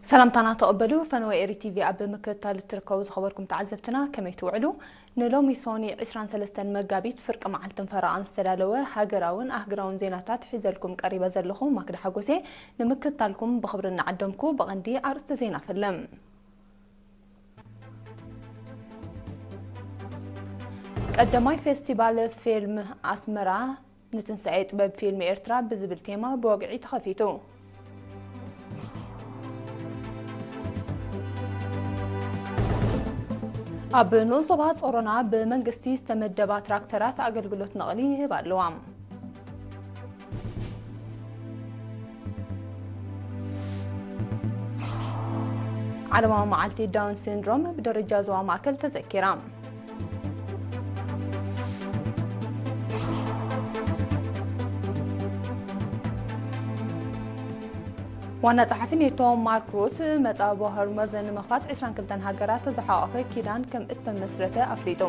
ሰላምታና ተቐበሉ። ፈነወ ኤሪ ቲቪ ኣብ ምክትታል እትርከቡ ዝኸበርኩም ተዓዘብትና ከመይ ትውዕሉ? ንሎሚ ሶኒ ዕስራን ሰለስተን መጋቢት ፍርቂ መዓልትን ፈረቓን ዝተዳለወ ሃገራውን ኣህግራውን ዜናታት ሒዘልኩም ቀሪበ ዘለኹ ማክዳ ሓጎሴ። ንምክትታልኩም ብኽብሪ እናዓደምኩ ብቐንዲ ኣርእስቲ ዜና ፈለም። ቀዳማይ ፌስቲቫል ፊልም ኣስመራ ንትንሳኤ ጥበብ ፊልም ኤርትራ ብዝብል ቴማ ብወግዒ ተኸፊቱ። ኣብ ንኡስ ዞባ ጾሮና ብመንግስቲ ዝተመደባ ትራክተራት ኣገልግሎት ነቕሊ ይህባ ኣለዋ። ዓለማዊ መዓልቲ ዳውን ሲንድሮም ብደረጃ ዞባ ማእከል ተዘኪራ። ዋና ጸሓፊ ኔቶ ማርክ ሩት፣ መጻብቦ ሆርሙዝ ንምኽፋት ዕስራን ክልተን ሃገራት ዝሓቖፈ ኪዳን ከም እተመስረተ ኣፍሊጡ።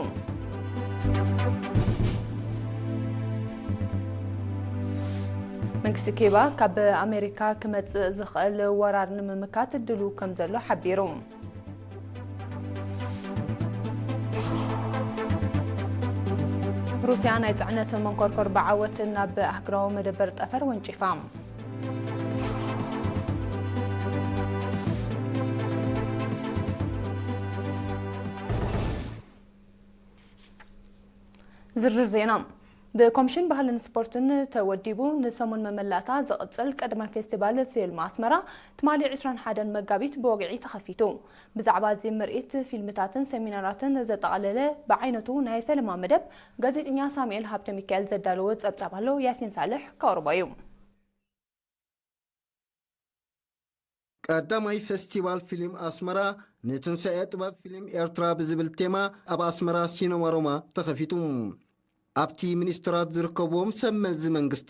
መንግስቲ ኪዩባ ካብ ኣሜሪካ ክመጽእ ዝኽእል ወራር ንምምካት ድሉው ከም ዘሎ ሓቢሩ። ሩስያ ናይ ጽዕነት መንኮርኮር ብዓወት ናብ ኣህጉራዊ መደበር ጠፈር ወንጪፋ። ዝርዝር ዜና። ብኮሚሽን ባህልን ስፖርትን ተወዲቡ ንሰሙን መመላእታ ዝቕጽል ቀዳማይ ፌስቲቫል ፊልም ኣስመራ ትማሊ ዕስራን ሓደን መጋቢት ብወግዒ ተኸፊቱ። ብዛዕባ እዚ ምርኢት፣ ፊልምታትን ሰሚናራትን ዘጠቓለለ ብዓይነቱ ናይ ፈለማ መደብ ጋዜጠኛ ሳሙኤል ሃብተ ሚካኤል ዘዳለዎ ጸብጻብ ኣሎ፣ ያሲን ሳልሕ ከቕርቦ እዩ። ቀዳማይ ፌስቲቫል ፊልም ኣስመራ ንትንሳኤ ጥበብ ፊልም ኤርትራ ብዝብል ቴማ ኣብ ኣስመራ ሲነማ ሮማ ተኸፊቱ። ኣብቲ ሚኒስትራት ዝርከብዎም ሰብ መዚ መንግስቲ፣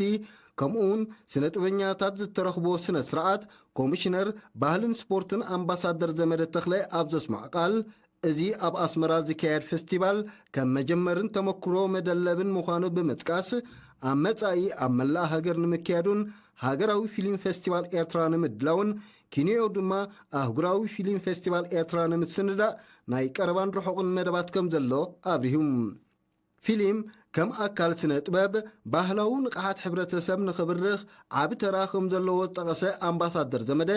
ከምኡውን ስነ ጥበኛታት ዝተረኽቦ ስነ ስርዓት፣ ኮሚሽነር ባህልን ስፖርትን ኣምባሳደር ዘመደ ተኽለ ኣብ ዘስምዖ ቃል፣ እዚ ኣብ ኣስመራ ዝካየድ ፌስቲቫል ከም መጀመርን ተመክሮ መደለብን ምዃኑ ብምጥቃስ፣ ኣብ መጻኢ ኣብ መላእ ሃገር ንምክያዱን ሃገራዊ ፊልም ፌስቲቫል ኤርትራ ንምድላውን፣ ኪንዮኡ ድማ ኣህጉራዊ ፊልም ፌስቲቫል ኤርትራ ንምስንዳእ ናይ ቀረባን ርሑቕን መደባት ከም ዘሎ ኣብሪሁ። ፊልም ከም ኣካል ስነ ጥበብ፣ ባህላዊ ንቕሓት ሕብረተሰብ ንኽብርኽ ዓቢ ተራ ከም ዘለዎ ዝጠቐሰ ኣምባሳደር ዘመደ፣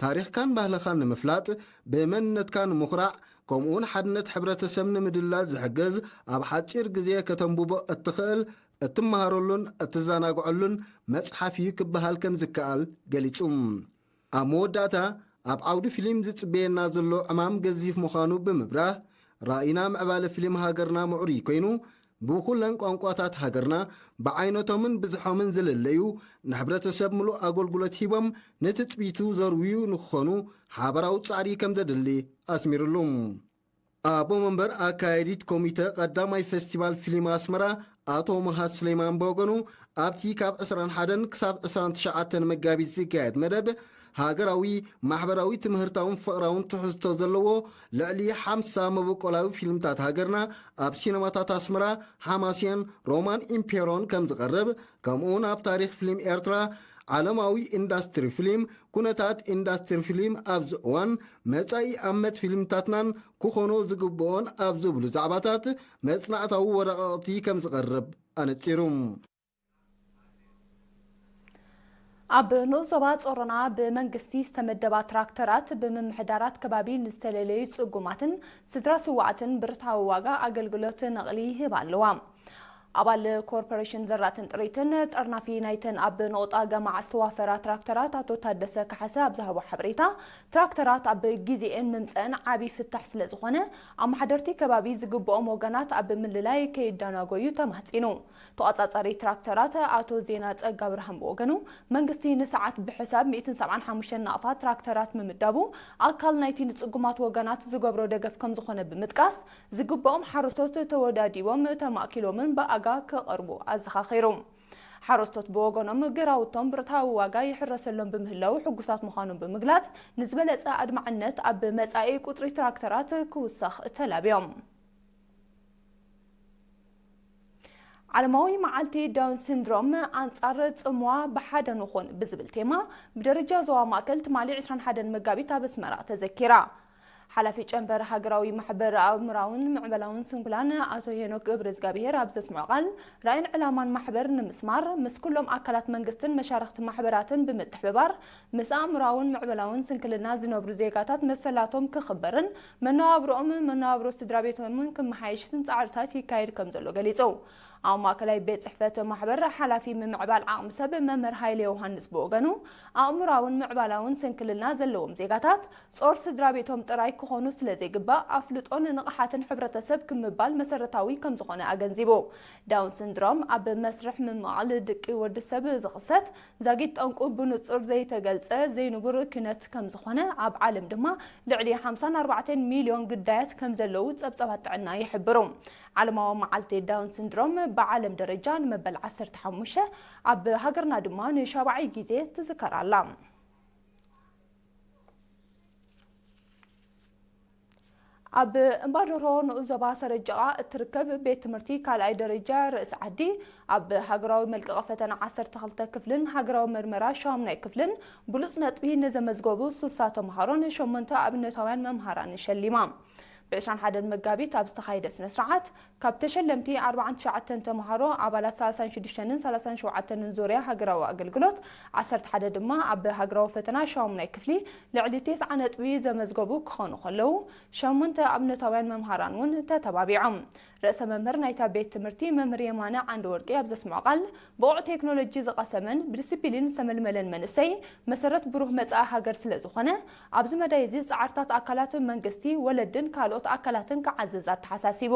ታሪኽካን ባህልኻን ንምፍላጥ፣ ብመንነትካ ንምኹራዕ፣ ከምኡውን ሓድነት ሕብረተሰብ ንምድላል ዝሕግዝ፣ ኣብ ሓጺር ግዜ ከተንብቦ እትኽእል፣ እትመሃረሉን እትዘናግዐሉን መጽሓፍ እዩ ክበሃል ከም ዝከኣል ገሊጹ። ኣብ መወዳእታ፣ ኣብ ዓውዲ ፊልም ዝጽበየና ዘሎ ዕማም ገዚፍ ምዃኑ ብምብራህ፣ ራኢና ምዕባለ ፊልም ሃገርና ምዕሩይ ኮይኑ፣ ብኹለን ቋንቋታት ሃገርና ብዓይነቶምን ብዝሖምን ዝልለዩ፣ ንሕብረተሰብ ምሉእ ኣገልግሎት ሂቦም ንትጽቢቱ ዘርውዩ ንክኾኑ ሓበራዊ ጻዕሪ ከም ዘድሊ ኣስሚሩሉ። ኣቦ መንበር ኣካያዲት ኮሚተ ቀዳማይ ፌስቲቫል ፊልም ኣስመራ ኣቶ መሃት ስሌማን ብወገኑ፣ ኣብቲ ካብ ዕስራን ሓደን ክሳብ ዕስራን ትሽዓተን መጋቢት ዝካየድ መደብ፣ ሃገራዊ፣ ማሕበራዊ፣ ትምህርታውን ፍቕራውን ትሕዝቶ ዘለዎ ልዕሊ ሓምሳ መበቆላዊ ፊልምታት ሃገርና ኣብ ሲነማታት ኣስመራ፣ ሓማሴን፣ ሮማን ኢምፔሮን ከም ዝቐርብ፣ ከምኡውን ኣብ ታሪኽ ፊልም ኤርትራ፣ ዓለማዊ ኢንዳስትሪ ፊልም፣ ኩነታት ኢንዳስትሪ ፊልም ኣብዚ እዋን፣ መጻኢ ኣመት ፊልምታትናን ክኾኖ ዝግብኦን ኣብ ዝብሉ ዛዕባታት መጽናዕታዊ ወረቓቕቲ ከም ዝቐርብ ኣነጺሩ። ኣብ ንኡስ ዞባ ጾሮና ብመንግስቲ ዝተመደባ ትራክተራት ብምምሕዳራት ከባቢ ንዝተለለዩ ጽጉማትን ስድራ ስዋዕትን ብርታዊ ዋጋ ኣገልግሎት ነቕሊ ይህባ ኣለዋ። ኣባል ኮርፖሬሽን ዘራትን ጥሪትን ጠርናፊ ናይተን ኣብ ነቑጣ ገማዕ ዝተዋፈራ ትራክተራት ኣቶ ታደሰ ካሕሰ ኣብ ዝሃቦ ሓበሬታ፣ ትራክተራት ኣብ ግዜኤን ምምፀአን ዓቢ ፍታሕ ስለ ዝኾነ፣ ኣመሓደርቲ ከባቢ ዝግብኦም ወገናት ኣብ ምልላይ ከይደናጎዩ ተማሕጺኑ። ተቖጻጻሪ ትራክተራት ኣቶ ዜና ጸጋብርሃን ብወገኑ፣ መንግስቲ ንሰዓት ብሕሳብ ሚእትን ሰብዓን ሓሙሽተን ናቕፋ ትራክተራት ምምዳቡ፣ ኣካል ናይቲ ንጽጉማት ወገናት ዝገብሮ ደገፍ ከም ዝኾነ ብምጥቃስ፣ ዝግብኦም ሓረስቶት ተወዳዲቦም ተማእኪሎምን ብኣጋ ክቐርቡ ኣዘኻኺሩ። ሓረስቶት ብወገኖም፣ ግራውቶም ብርታዊ ዋጋ ይሕረሰሎም ብምህላው ሕጉሳት ምዃኖም ብምግላጽ፣ ንዝበለጸ ኣድማዕነት ኣብ መጻኢ ቁጽሪ ትራክተራት ክውሰኽ ተላብዮም። ዓለማዊ መዓልቲ ዳውን ሲንድሮም፣ ኣንጻር ጽምዋ ብሓደ ንኹን ብዝብል ቴማ፣ ብደረጃ ዞባ ማእከል ትማሊ ዕስራን ሓደን መጋቢት ኣብ ኣስመራ ተዘኪራ። ሓላፊ ጨንፈር ሃገራዊ ማሕበር ኣእምራውን ምዕበላውን ስንኩላን ኣቶ ሄኖክ ገብረዝጋብሄር ኣብ ዘስምዖ ቃል፣ ራእይን ዕላማን ማሕበር ንምስማር፣ ምስ ኩሎም ኣካላት መንግስትን መሻርኽቲ ማሕበራትን ብምትሕብባር፣ ምስ ኣእምራውን ምዕበላውን ስንክልና ዝነብሩ ዜጋታት መሰላቶም ክኽበርን መነባብሮኦም መነባብሮ ስድራ ቤቶምን ክመሓየሽን ጻዕርታት ይካየድ ከም ዘሎ ገሊጹ። ኣብ ማእከላይ ቤት ጽሕፈት ማሕበር ሓላፊ ምምዕባል ዓቕሚ ሰብ መምህር ሃይለ ዮሃንስ ብወገኑ፣ ኣእምራውን ምዕባላውን ስንክልና ዘለዎም ዜጋታት ጾር ስድራ ቤቶም ጥራይ ክኾኑ ስለ ዘይግባእ፣ ኣፍልጦን ንቕሓትን ሕብረተሰብ ክምባል መሰረታዊ ከም ዝኾነ ኣገንዚቡ። ዳውን ሲንድሮም ኣብ መስርሕ ምምቓል ድቂ ወዲ ሰብ ዝኽሰት ዛጊት ጠንቁ ብንጹር ዘይተገልጸ ዘይንቡር ኲነት ከም ዝኾነ፣ ኣብ ዓለም ድማ ልዕሊ ሓምሳን ኣርባዕተን ሚልዮን ግዳያት ከም ዘለዉ ጸብጻባት ጥዕና ይሕብሩ። ዓለማዊ መዓልቲ ዳውን ሲንድሮም ብዓለም ደረጃ ንመበል ዓሰርተ ሓሙሽተ፣ ኣብ ሃገርና ድማ ንሻብዓይ ግዜ ትዝከር ኣላ። ኣብ እምባደርሆ ንኡስ ዞባ ሰረጀቓ እትርከብ ቤት ትምህርቲ ካልኣይ ደረጃ ርእሲ ዓዲ፣ ኣብ ሃገራዊ መልቀቒ ፈተና ዓሰርተ ክልተ ክፍልን ሃገራዊ መርመራ ሻሙናይ ክፍልን ብሉጽ ነጥቢ ንዘመዝገቡ ስሳ ተምሃሮን ሸሞንተ ኣብነታውያን መምሃራንን ሸሊማ። ብዕስራን ሓደን መጋቢት ኣብ ዝተኻየደ ስነ ስርዓት፣ ካብ ተሸለምቲ ኣርባዓን ትሽዓተን ተምሃሮ፣ ኣባላት ሰላሳን ሽዱሽተን ሰላሳን ሸውዓተን ዙርያ ሃገራዊ ኣገልግሎት፣ ዓሰርተ ሓደ ድማ ኣብ ሃገራዊ ፈተና ሻሙናይ ክፍሊ ልዕሊ ተስዓ ነጥቢ ዘመዝገቡ ክኾኑ ከለዉ፣ ሸሞንተ ኣብነታውያን መምሃራን እውን ተተባቢዖም። ርእሰ መምህር ናይታ ቤት ትምህርቲ መምህር የማነ ዓንደወርቂ ኣብ ዘስምዖ ቃል፣ ብቑዕ ቴክኖሎጂ ዝቐሰመን ብዲሲፕሊን ዝተመልመለን መንእሰይ መሰረት ብሩህ መጻኢ ሃገር ስለ ዝኾነ፣ ኣብዚ መዳይ እዚ ጻዕርታት ኣካላት መንግስቲ፣ ወለድን ካልኦት ኣካላትን ክዓዝዝ ኣተሓሳሲቡ።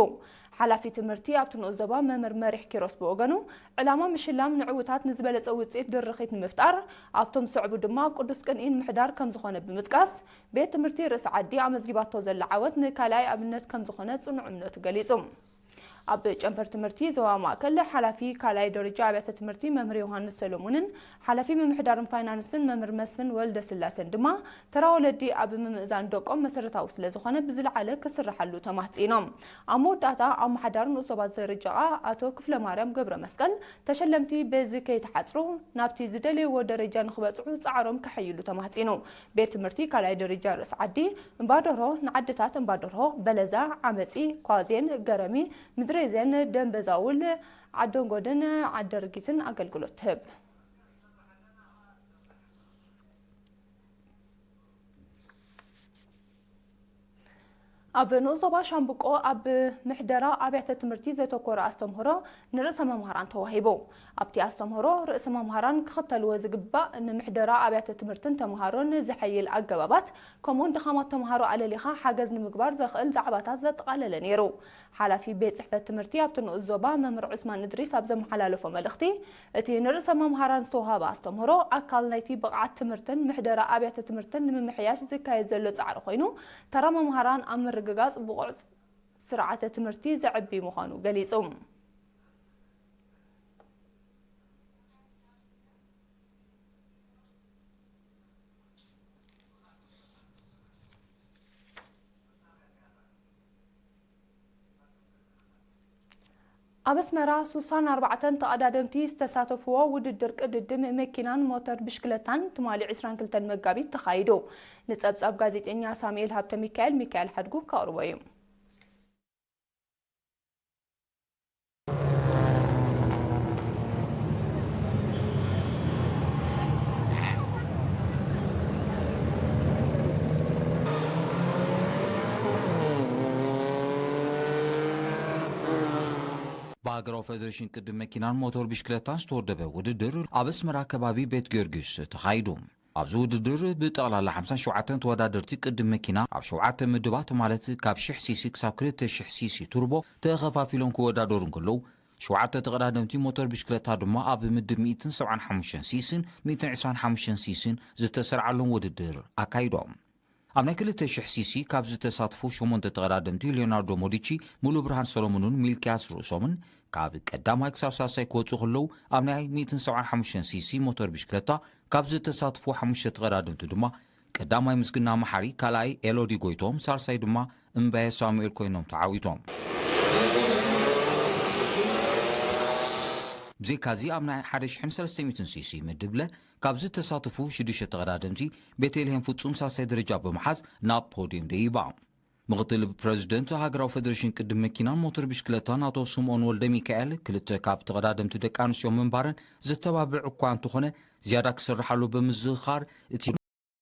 ሓላፊ ትምህርቲ ኣብቲ ንኡስ ዞባ መምህር መሪሕ ኪሮስ ብወገኑ፣ ዕላማ ምሽላም ንዕውታት ንዝበለጸ ውጽኢት ድርኺት ንምፍጣር፣ ኣብቶም ዝስዕቡ ድማ ቅዱስ ቅንኢ ንምሕዳር ከም ዝኾነ ብምጥቃስ፣ ቤት ትምህርቲ ርእሲ ዓዲ ኣመዝጊባቶ ዘላ ዓወት ንካልኣይ ኣብነት ከም ዝኾነ ጽኑዕ እምነቱ ገሊጹ። ኣብ ጨንፈር ትምህርቲ ዞባ ማእከል ሓላፊ ካልኣይ ደረጃ ኣብያተ ትምህርቲ መምህር ዮሃንስ ሰሎሞንን ሓላፊ ምምሕዳርን ፋይናንስን መምህር መስፍን ወልደስላሰን ድማ፣ ተራ ወለዲ ኣብ ምምእዛን ደቆም መሰረታዊ ስለ ዝኾነ ብዝለዓለ ክስርሓሉ ተማሕጺኖም። ኣብ መወዳእታ ኣመሓዳሪ ንኡስ ዞባ ሰረጀቓ ኣቶ ክፍለማርያም ገብረመስቀል፣ ተሸለምቲ በዚ ከይተሓጽሩ ናብቲ ዝደለይዎ ደረጃ ንኽበጽሑ ጻዕሮም ከሐይሉ ተማሕጺኑ። ቤት ትምህርቲ ካልኣይ ደረጃ ርእሲ ዓዲ እምባደርሆ ንዓድታት እምባደርሆ፣ በለዛ፣ ዓመጺ፣ ኳዜን፣ ገረሚ፣ ምድሬዜን፣ ደንበዛውል፣ ዓደንጎድን ዓደርጊትን ኣገልግሎት ትህብ። ኣብ ንኡስ ዞባ ሻምብቆ ኣብ ምሕደራ ኣብያተ ትምህርቲ ዘተኮረ ኣስተምህሮ ንርእሰ መምህራን ተዋሂቡ። ኣብቲ ኣስተምህሮ፣ ርእሰ መምህራን ክኽተልዎ ዝግባእ ንምሕደራ ኣብያተ ትምህርትን ተምሃሮን ዘሐይል ኣገባባት፣ ከምኡውን ድኻማት ተምሃሮ ኣለሊኻ ሓገዝ ንምግባር ዘኽእል ዛዕባታት ዘጠቓለለ ነይሩ። ሓላፊ ቤት ጽሕፈት ትምህርቲ ኣብቲ ንኡስ ዞባ መምህር ዑስማን እድሪስ ኣብ ዘመሓላለፎ መልእኽቲ፣ እቲ ንርእሰ መምሃራን ዝተዋህበ ኣስተምህሮ ኣካል ናይቲ ብቕዓት ትምህርትን ምሕደራ ኣብያተ ትምህርትን ንምምሕያሽ ዝካየድ ዘሎ ጻዕሪ ኮይኑ፣ ተራ መምሃራን ኣብ ምርግጋጽ ብቑዕ ስርዓተ ትምህርቲ ዘዕቢ ምዃኑ ገሊጹ። ኣብ ኣስመራ ሱሳን ኣርባዕተን ተቐዳደምቲ ዝተሳተፍዎ ውድድር ቅድድም መኪናን ሞተር ብሽክለታን ትማሊ ዕስራን ክልተን መጋቢት ተኻይዱ። ንጸብጻብ ጋዜጠኛ ሳሙኤል ሃብተ ሚካኤል፣ ሚካኤል ሓድጉ ከቕርቦ እዩ። ብሃገራዊ ፌደሬሽን ቅድም መኪናን ሞተር ብሽክለታን ዝተወደበ ውድድር ኣብ ኣስመራ ከባቢ ቤት ጊዮርጊስ ተኻይዱ። ኣብዚ ውድድር ብጠቕላላ ሓምሳን ሸውዓተን ተወዳደርቲ ቅድም መኪና ኣብ ሸውዓተ ምድባት፣ ማለት ካብ ሽሕ ሲሲ ክሳብ ክልተ ሽሕ ሲሲ ቱርቦ ተኸፋፊሎም ክወዳደሩ እንከለዉ፣ ሸውዓተ ተቐዳደምቲ ሞተር ብሽክለታ ድማ ኣብ ምድብ ሚእትን ሰብዓን ሓሙሽተን ሲሲን ሚእትን ዕስራን ሓሙሽተን ሲሲን ዝተሰርዓሎም ውድድር ኣካይዶም። ኣብ ናይ ክልተ ሽሕ ሲሲ ካብ ዝተሳትፉ ሸሞንተ ተቐዳደምቲ፣ ሊዮናርዶ ሞዲቺ፣ ሙሉ ብርሃን ሰሎሞንን ሚልክያስ ርእሶምን ካብ ቀዳማይ ክሳብ ሳልሳይ ክወጹ ከለዉ፣ ኣብ ናይ ሚእትን ሰብዓን ሓሙሽተን ሲሲ ሞተር ብሽክለታ ካብ ዝተሳትፉ ሓሙሽተ ተቐዳደምቲ ድማ ቀዳማይ ምስግና መሓሪ፣ ካልኣይ ኤሎዲ ጎይቶም፣ ሳልሳይ ድማ እምባየ ሳሙኤል ኮይኖም ተዓዊቶም። ብዘይካዚ ኣብ ናይ ሓደ ሽሕን ሰለስተ ሚእትን ሲሲ ምድብ ለ ካብ ዝተሳተፉ ሽዱሽተ ተቐዳደምቲ ቤተልሔም ፍጹም ሳልሳይ ደረጃ ብምሓዝ ናብ ፖድየም ደይባ። ምክትል ፕረዚደንት ሃገራዊ ፌደሬሽን ቅድም መኪናን ሞተር ብሽክለታን ኣቶ ስምኦን ወልደ ሚካኤል፣ ክልተ ካብ ተቐዳደምቲ ደቂ ኣንስትዮ ምንባረን ዘተባብዕ እኳ እንተኾነ፣ ዝያዳ ክስርሓሉ ብምዝኽኻር፣ እቲ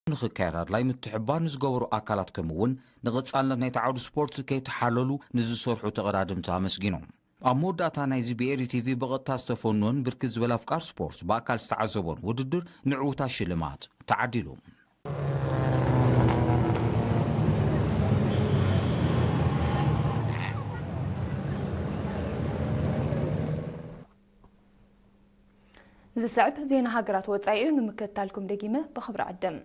ንኽካየድ ኣድላይ ምትሕብባር ንዝገበሩ ኣካላት፣ ከምኡ እውን ንቐጻልነት ናይቲ ዓውዲ ስፖርት ከይተሓለሉ ንዝሰርሑ ተቐዳደምቲ ኣመስጊኖም። ኣብ መወዳእታ ናይዚ ብኤሪ ቲቪ ብቐጥታ ዝተፈንወን ብርክት ዝበለ ኣፍቃር ስፖርት ብኣካል ዝተዓዘቦን ውድድር ንዕውታ ሽልማት ተዓዲሉ። ዝስዕብ ዜና ሃገራት ወጻኢ እዩ፣ ንምክትታልኩም ደጊመ ብኽብሪ ዕድም።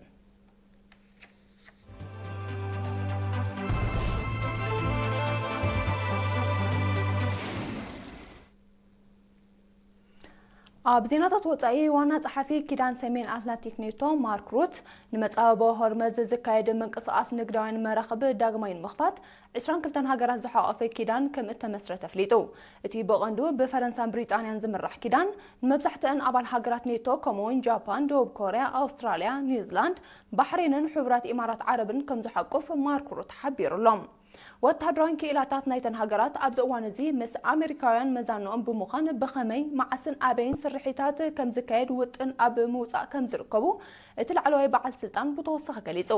ኣብ ዜናታት ወጻኢ፣ ዋና ጸሓፊ ኪዳን ሰሜን ኣትላንቲክ ኔቶ ማርክ ሩት፣ ንመጻብቦ ሆርመዝ ዝካየድ ምንቅስቓስ ንግዳውያን መራኽብ ዳግማይ ንምኽፋት ዕስራን ክልተን ሃገራት ዝሓቖፈ ኪዳን ከም እተመስረተ ኣፍሊጡ። እቲ ብቐንዱ ብፈረንሳን ብሪጣንያን ዝምራሕ ኪዳን፣ ንመብዛሕትአን ኣባል ሃገራት ኔቶ፣ ከምኡውን ጃፓን፣ ደቡብ ኮርያ፣ ኣውስትራልያ፣ ኒውዚላንድ፣ ባሕሬንን ሕቡራት ኢማራት ዓረብን ከም ዝሓቁፍ ማርክ ሩት ሓቢሩ ኣሎ። ወተሃደራውያን ክኢላታት ናይተን ሃገራት ኣብዚ እዋን እዚ ምስ ኣመሪካውያን መዛንኦም ብምዃን፣ ብኸመይ፣ መዓስን ኣበይን ስርሒታት ከም ዝካየድ ውጥን ኣብ ምውጻእ ከም ዝርከቡ እቲ ላዕለዋይ በዓል ስልጣን ብተወሳኺ ገሊጹ።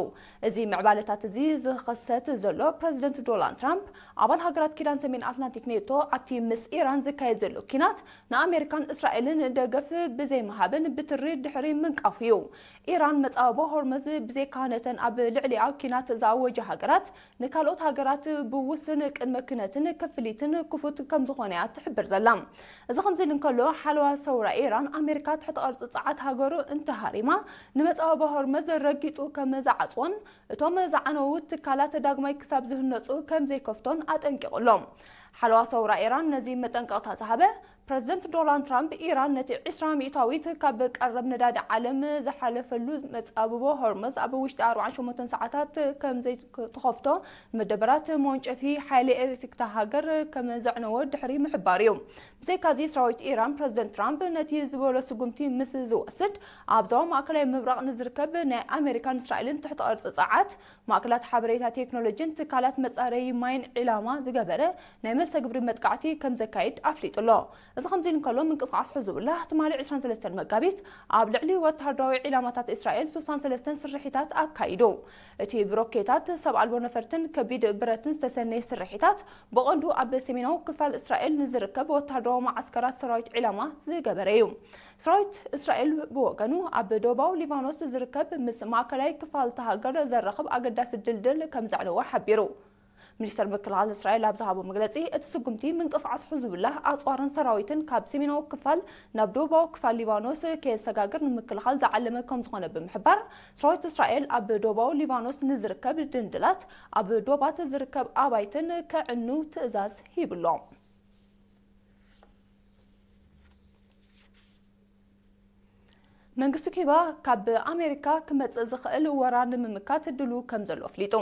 እዚ ምዕባለታት እዚ ዝኸሰት ዘሎ፣ ፕረዚደንት ዶናልድ ትራምፕ ኣባል ሃገራት ኪዳን ሰሜን ኣትላንቲክ ኔቶ ኣብቲ ምስ ኢራን ዝካየድ ዘሎ ኲናት ንኣሜሪካን እስራኤልን ደገፍ ብዘይምሃብን ብትሪ ድሕሪ ምንቃፉ እዩ። ኢራን መጻብቦ ሆርመዝ ብዘይካ ነተን ኣብ ልዕሊኣ ኲናት ዝኣወጃ ሃገራት፣ ንካልኦት ሃገራት ብውሱን ቅድመ ኲነትን ክፍሊትን ክፉት ከም ዝኾነ እያ ትሕብር ዘላ። እዚ ከምዚ ኢሉ እንከሎ፣ ሓለዋ ሰውራ ኢራን፣ ኣሜሪካ ትሕቲ ቅርጺ ጸዓት ሃገሩ እንተሃሪማ፣ ንመጻብቦ ሆርመዝ ረጊጡ ከም ዝዓጽዎን እቶም ዝዓነዉ ትካላት ዳግማይ ክሳብ ዝህነጹ ከም ዘይከፍቶን ኣጠንቂቑ ኣሎ። ሓለዋ ሰውራ ኢራን ነዚ መጠንቀቕታ ዝሃበ፣ ፕረዚደንት ዶናልድ ትራምፕ፣ ኢራን ነቲ ዕስራ ሚእታዊት ካብ ቀረብ ነዳዲ ዓለም ዝሓለፈሉ መጻብቦ ሆርመዝ ኣብ ውሽጢ ኣርባዓን ሸሞንተን ሰዓታት ከም ዘይትኸፍቶ፣ ንመደበራት መወንጨፊ ሓይሊ ኤሌክትሪክ እታ ሃገር ከም ዘዕነዎ ድሕሪ ምሕባር እዩ። ብዘይካዚ፣ ሰራዊት ኢራን፣ ፕረዚደንት ትራምፕ ነቲ ዝበሎ ስጉምቲ ምስ ዝወስድ፣ ኣብ ዞባ ማእከላይ ምብራቕ ንዝርከብ ናይ ኣሜሪካን እስራኤልን ትሕቲ ቅርጺ ጸዓት፣ ማእከላት ሓበሬታ ቴክኖሎጂን ትካላት መጻረዪ ማይን ዒላማ ዝገበረ ናይ መልሰ ግብሪ መጥቃዕቲ ከም ዘካይድ ኣፍሊጡ ኣሎ። እዚ ከምዚ ኢሉ እንከሎ፣ ምንቅስቓስ ሕዝቡላህ ትማሊ ዕስራን ሰለስተን መጋቢት ኣብ ልዕሊ ወተሃደራዊ ዒላማታት እስራኤል ስሳን ሰለስተን ስርሒታት ኣካይዱ። እቲ ብሮኬታት፣ ሰብ ኣልቦ ነፈርትን ከቢድ ብረትን ዝተሰነየ ስርሒታት፣ ብቐንዱ ኣብ ሰሜናዊ ክፋል እስራኤል ንዝርከብ ወተሃደራዊ መዓስከራት ሰራዊት ዒላማ ዝገበረ እዩ። ሰራዊት እስራኤል ብወገኑ፣ ኣብ ደቡባዊ ሊባኖስ ዝርከብ ምስ ማእከላይ ክፋል እታ ሃገር ዘራኽብ ኣገዳሲ ድልድል ከም ዘዕነወ ሓቢሩ። ሚኒስተር ምክልኻል እስራኤል ኣብ ዝሃቦ መግለጺ፣ እቲ ስጉምቲ ምንቅስቓስ ሕዝቡላህ ኣጽዋርን ሰራዊትን ካብ ሰሜናዊ ክፋል ናብ ደቡባዊ ክፋል ሊባኖስ ከየሰጋግር ንምክልኻል ዝዓለመ ከም ዝኾነ ብምሕባር፣ ሰራዊት እስራኤል ኣብ ደቡባዊ ሊባኖስ ንዝርከብ ድንድላት፣ ኣብ ዶባት ዝርከብ ኣባይትን ከዕኑ ትእዛዝ ሂብሎም። መንግስቲ ኪባ ካብ ኣሜሪካ ክመጽእ ዝኽእል ወራር ንምምካት ድሉ ከም ዘሎ ኣፍሊጡ።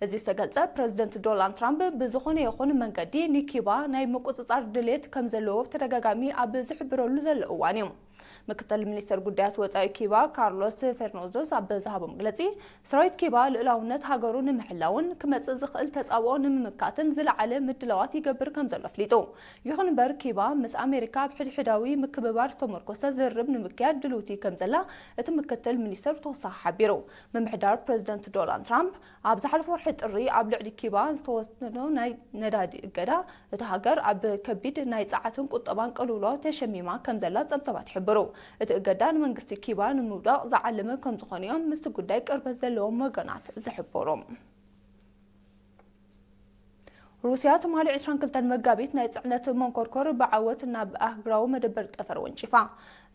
እዚ ዝተገልጸ፣ ፕረዚደንት ዶናልድ ትራምፕ ብዝኾነ ይኹን መንገዲ ንኪባ ናይ ምቁጽጻር ድሌት ከም ዘለዎ ብተደጋጋሚ ኣብ ዝሕብረሉ ዘሎ እዋን እዩ። ምክትል ሚኒስተር ጉዳያት ወጻኢ ኪባ ካርሎስ ፌርናንደዝ ኣብ ዝሃቦ መግለጺ፣ ሰራዊት ኪባ ልኡላውነት ሃገሩ ንምሕላውን ክመጽእ ዝኽእል ተጻብኦ ንምምካትን ዝለዓለ ምድላዋት ይገብር ከም ዘሎ ኣፍሊጡ። ይኹን እምበር፣ ኪባ ምስ ኣሜሪካ ኣብ ሕድሕዳዊ ምክብባር ዝተመርኮሰ ዝርርብ ንምክያድ ድልውቲ ከም ዘላ እቲ ምክትል ሚኒስተር ብተወሳኺ ሓቢሩ። ምምሕዳር ፕረዚደንት ዶናልድ ትራምፕ ኣብ ዝሓለፈ ወርሒ ጥሪ ኣብ ልዕሊ ኪባ ዝተወሰነ ናይ ነዳዲ እገዳ፣ እታ ሃገር ኣብ ከቢድ ናይ ጸዓትን ቁጠባን ቅልውላው ተሸሚማ ከም ዘላ ጸብጻባት ይሕብሩ። እቲ እገዳ ንመንግስቲ ኪባ ንምውዳቕ ዝዓለመ ከም ዝኾነ እዮም ምስቲ ጉዳይ ቅርበት ዘለዎም ወገናት ዝሕብሩ። ሩስያ ትማሊ ዕስራን ክልተን መጋቢት ናይ ጽዕነት መንኮርኮር ብዓወት ናብ ኣህጉራዊ መደበር ጠፈር ወንጪፋ።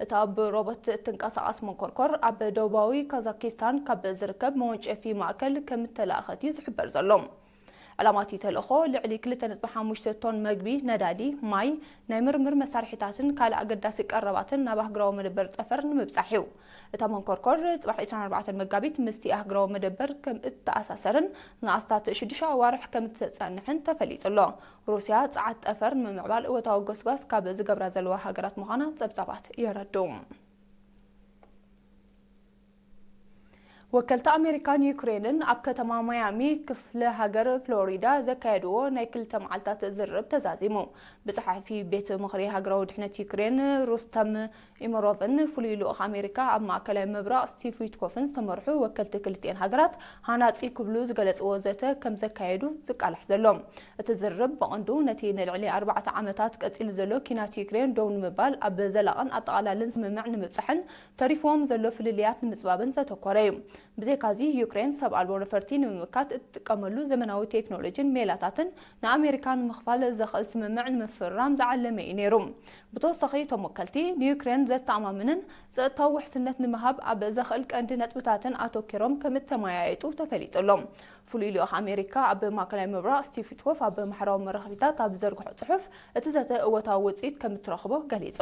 እታ ብሮቦት እትንቀሳቐስ መንኮርኮር ኣብ ደቡባዊ ካዛኪስታን ካብ ዝርከብ መወንጨፊ ማእከል ከም እተላእኸት እዩ ዝሕበር ዘሎ። ዕላማ እቲ ተልእኾ ልዕሊ ክልተ ነጥቢ ሓሙሽተ ቶን መግቢ፣ ነዳዲ፣ ማይ፣ ናይ ምርምር መሳርሒታትን ካልእ ኣገዳሲ ቀረባትን ናብ ኣህጉራዊ መደበር ጠፈር ንምብጻሕ እዩ። እታ መንኮርኮር ጽባሕ ዕስራን ኣርባዕተን መጋቢት ምስቲ ኣህጉራዊ መደበር ከም እትተኣሳሰርን ንኣስታት ሽዱሽተ ኣዋርሕ ከም እትጸንሕን ተፈሊጡ ኣሎ። ሩስያ ጸዓት ጠፈር ንምምዕባል እወታዊ ጎስጓስ ካብ ዝገብራ ዘለዋ ሃገራት ምዃና ጸብጻባት የረድኡ። ወከልቲ ኣሜሪካን ዩክሬንን ኣብ ከተማ ማያሚ ክፍለ ሃገር ፍሎሪዳ ዘካየድዎ ናይ ክልተ መዓልታት ዝርርብ ተዛዚሙ። ብጸሓፊ ቤት ምኽሪ ሃገራዊ ድሕነት ዩክሬን ሩስተም ኢመሮቭን ፍሉይ ልኡኽ ኣሜሪካ ኣብ ማእከላይ ምብራቕ ስቲቭ ዊትኮፍን ዝተመርሑ ወከልቲ ክልቲኤን ሃገራት ሃናጺ ክብሉ ዝገለጽዎ ዘተ ከም ዘካየዱ ዝቃላሕ ዘሎ። እቲ ዝርርብ ብቐንዱ ነቲ ንልዕሊ ኣርባዕተ ዓመታት ቀጺሉ ዘሎ ኲናት ዩክሬን ደው ንምባል ኣብ ዘላቕን ኣጠቓላልን ስምምዕ ንምብጻሕን ተሪፍዎም ዘሎ ፍልልያት ንምጽባብን ዘተኮረ እዩ። ብዘይካዚ ዩክሬን ሰብ ኣልቦ ነፈርቲ ንምምካት እትጥቀመሉ ዘመናዊ ቴክኖሎጂን ሜላታትን ንኣሜሪካ ንምኽፋል ዘኽእል ስምምዕ ንምፍርራም ዝዓለመ እዩ ነይሩ። ብተወሳኺ እቶም ወከልቲ ንዩክሬን ዘተኣማምንን ጸጥታዊ ውሕስነት ንምሃብ ኣብ ዘኽእል ቀንዲ ነጥብታትን ኣተኪሮም ከም እተመያየጡ ተፈሊጡ ኣሎ። ፍሉይ ልኡኽ ኣሜሪካ ኣብ ማእከላይ ምብራቕ ስቲቭ ዊትኮፍ ኣብ ማሕበራዊ መራኸቢታት ኣብ ዝዘርግሖ ጽሑፍ፣ እቲ ዘተ እወታዊ ውጽኢት ከም እትረኽቦ ገሊጹ።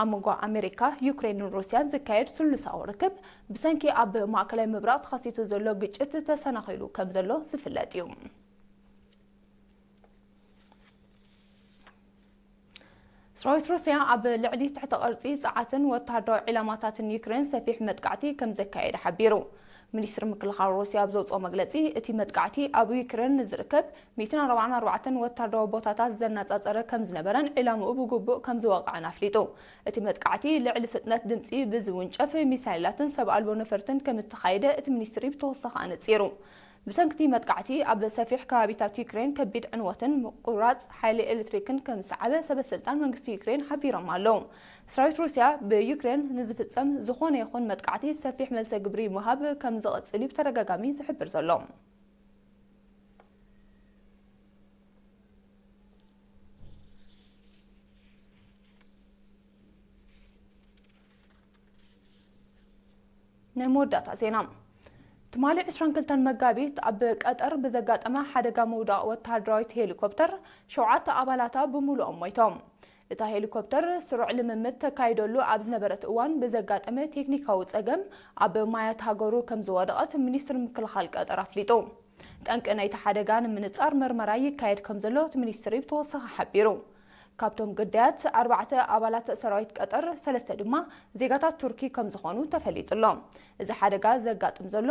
ኣብ መንጎ ኣሜሪካ፣ ዩክሬንን ሩስያን ዝካየድ ስሉሳዊ ርክብ ብሰንኪ ኣብ ማእከላይ ምብራቕ ተኸሲቱ ዘሎ ግጭት ተሰናኺሉ ከም ዘሎ ዝፍለጥ እዩ። ሰራዊት ሩስያ ኣብ ልዕሊ ትሕተ ቅርጺ ጸዓትን ወተሃደራዊ ዒላማታትን ዩክሬን ሰፊሕ መጥቃዕቲ ከም ዘካየደ ሓቢሩ። ሚኒስትሪ ምክልኻል ሩስያ ኣብ ዘውጽኦ መግለጺ፣ እቲ መጥቃዕቲ ኣብ ዩክሬን ንዝርከብ ሚእትን ኣርባዓን ኣርባዕተን ወተሃደራዊ ቦታታት ዘነጻጸረ ከም ዝነበረን ዒላምኡ ብግቡእ ከም ዝወቕዐን ኣፍሊጡ። እቲ መጥቃዕቲ ልዕሊ ፍጥነት ድምጺ ብዝውንጨፍ ሚሳይላትን ሰብ ኣልቦ ነፈርትን ከም እተኻየደ እቲ ሚኒስትሪ ብተወሳኺ ኣነጺሩ። ብሰንክቲ መጥቃዕቲ ኣብ ሰፊሕ ከባቢታት ዩክሬን ከቢድ ዕንወትን ምቁራጽ ሓይሊ ኤሌክትሪክን ከም ዝሰዓበ ሰበ ስልጣን መንግስቲ ዩክሬን ሓቢሮም ኣለዉ። ሰራዊት ሩስያ ብዩክሬን ንዝፍጸም ዝኾነ ይኹን መጥቃዕቲ ሰፊሕ መልሰ ግብሪ ምሃብ ከም ዝቕጽል እዩ ብተደጋጋሚ ዝሕብር ዘሎ። ናይ መወዳእታ ዜና። ትማሊ ዕስራን ክልተን መጋቢት ኣብ ቀጠር ብዘጋጠመ ሓደጋ ምውዳቕ ወተሃደራዊት ሄሊኮፕተር ሸውዓተ ኣባላታ ብምሉኦም ሞይቶም። እታ ሄሊኮፕተር ስሩዕ ልምምድ ተካይደሉ ኣብ ዝነበረት እዋን ብዘጋጠመ ቴክኒካዊ ጸገም ኣብ ማያት ሃገሩ ከም ዝወደቐት ሚኒስትሪ ምክልኻል ቀጠር ኣፍሊጡ። ጠንቂ ናይቲ ሓደጋ ንምንጻር መርመራ ይካየድ ከም ዘሎ እቲ ሚኒስትሪ ብተወሳኺ ሓቢሩ። ካብቶም ግዳያት ኣርባዕተ ኣባላት ሰራዊት ቀጠር፣ ሰለስተ ድማ ዜጋታት ቱርኪ ከም ዝኾኑ ተፈሊጡ ኣሎ። እዚ ሓደጋ ዘጋጥም ዘሎ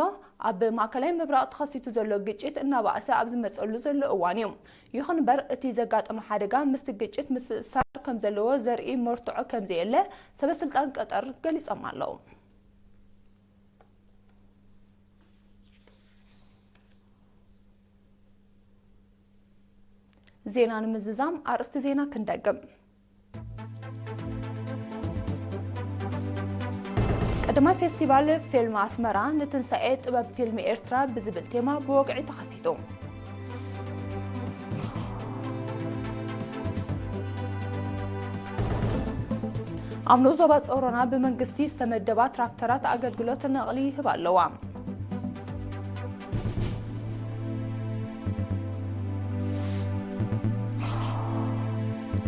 ኣብ ማእከላይ ምብራቕ ተኸሲቱ ዘሎ ግጭት እናባእሰ ኣብ ዝመጸሉ ዘሎ እዋን እዩ። ይኹን እምበር እቲ ዘጋጠመ ሓደጋ ምስቲ ግጭት ምትእስሳር ከም ዘለዎ ዘርኢ መርትዖ ከም ዘየለ ሰበ ስልጣን ቀጠር ገሊጾም ኣለዉ። ዜና ንምዝዛም ኣርእስቲ ዜና ክንደግም። ቀዳማይ ፌስቲቫል ፊልም ኣስመራ ንትንሳኤ ጥበብ ፊልም ኤርትራ ብዝብል ቴማ ብወግዒ ተኸፊቱ። ኣብ ንኡስ ዞባ ጾሮና ብመንግስቲ ዝተመደባ ትራክተራት ኣገልግሎት ነቕሊ ይህባ ኣለዋ።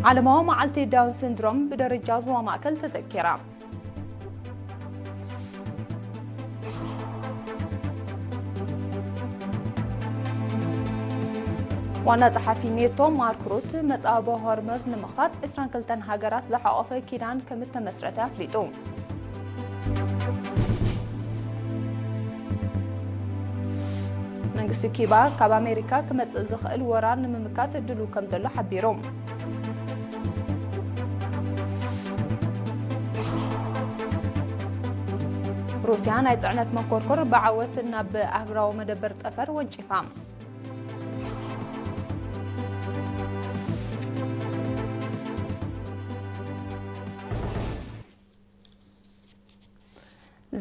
ዓለማዊ መዓልቲ ዳውን ሲንድሮም ብደረጃ ዞባ ማእከል ተዘኪራ። ዋና ጸሓፊ ኔቶ ማርክ ሩት፣ መጻብቦ ሆርመዝ ንምኽፋት ዕስራን ክልተን ሃገራት ዝሓቖፈ ኪዳን ከም እተመስረተ ኣፍሊጡ። መንግስቲ ኪባ ካብ ኣሜሪካ ክመጽእ ዝኽእል ወራር ንምምካት ድሉው ከም ዘሎ ሓቢሩ። ሩስያ ናይ ጽዕነት መንኮርኮር ብዓወት ናብ ኣህጉራዊ መደበር ጠፈር ወንጪፋ።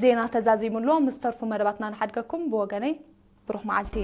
ዜና ተዛዚሙ ኣሎ። ምስ ተርፉ መደባትና ንሓድገኩም። ብወገነይ ብሩኽ መዓልቲ።